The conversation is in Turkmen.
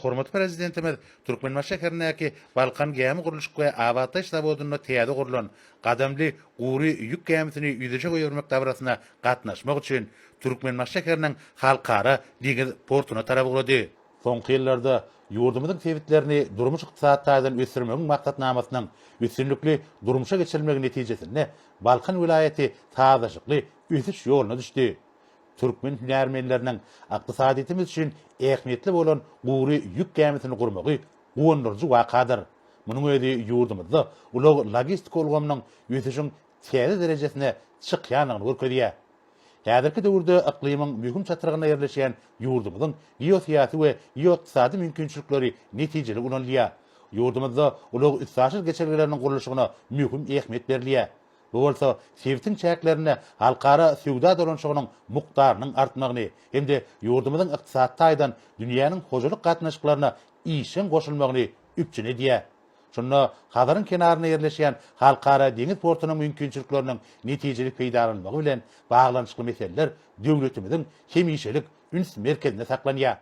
Hormatly Prezidentimiz Türkmenbaşy şäherindäki Balkan gämi gurluşyk we abatlaýyş zawodynda täze gurlan Gadamly gury ýük gämisini ýüzüşe goýbermek dabarasyna gatnaşmak üçin Türkmenbaşy şäheriniň Halkara deňiz portuna tarap ugrady. Soňky ýyllarda ýurdumyzyň sebitlerini durmuş-ykdysady taýdan ösdürmegiň maksatnamasynyň üstünlikli durmuşa geçirilmegi netijesinde Balkan welaýaty sazlaşykly ösüş ýoluna düşdi. Türkmen hünärmenleriniň ykdysadyýetimiz üçin ähmiýetli bolan gury ýük gämisini gurmagy guwandyryjy wakadyr. Munuň özi ýurdumyzda ulag-logistika ulgamynyň ösüşiň täze derejesine çykýandygyny görkezýär. Häzirki döwürde yklymyň möhüm çatrygynda ýerleşýän ýurdumyzyň geosyýasy we geoykdysady mümkinçilikleri netijeli ulanylýar. Ýurdumyzda ulag-üstaşyr geçelgeleriniň gurluşygyna möhüm ähmiýet berilýär. Bu bolsa sebitiň çäklerinde halkara söwda dolanyşygynyň mukdarynyň artmagyny hem-de ýurdumyzyň ykdysady taýdan dünýäniň hojalyk gatnaşyklaryna işjeň goşulmagyny üpjün edýär. Şunda Hazaryň kenarynda ýerleşýän Halkara deňiz portunyň mümkinçilikleriniň netijeli peýdalanylmagy bilen baglanyşykly meseleler döwletimiziň hemişelik üns merkezinde saklanýar.